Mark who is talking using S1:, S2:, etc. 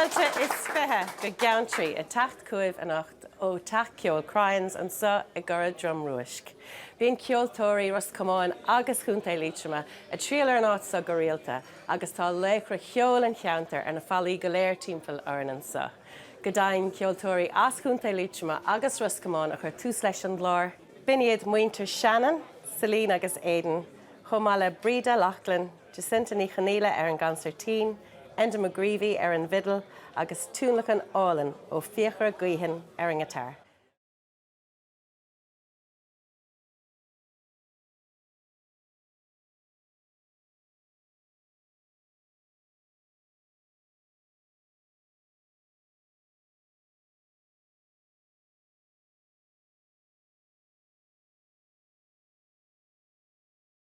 S1: Fáilte is 20 go Geantraí ag teacht chugaibh anocht ó Teach Ceoil Cryans anseo i gCora Droim Rúisc. Bíonn ceoltóirí Ros Comáin agus Chontae Liatroma ag triall ar an áit seo go rialta agus tá laochra cheoil an cheantair ar na fallaí go léir timpeall orainn anseo. Go deimhin, ceoltóirí as Chontae Liatroma agus Ros Comáin a chuir tús leis an gclár. B'in iad muintir Shannon, Celine agus Aidan, chomh maith le Breda Loughlin, Jacinta Ní Chonaola ar an gconsairtín, Enda McGreevy ar an bhfidil agus tionlacan álainn ó Fiachra Gaoithin ar an ngiotár.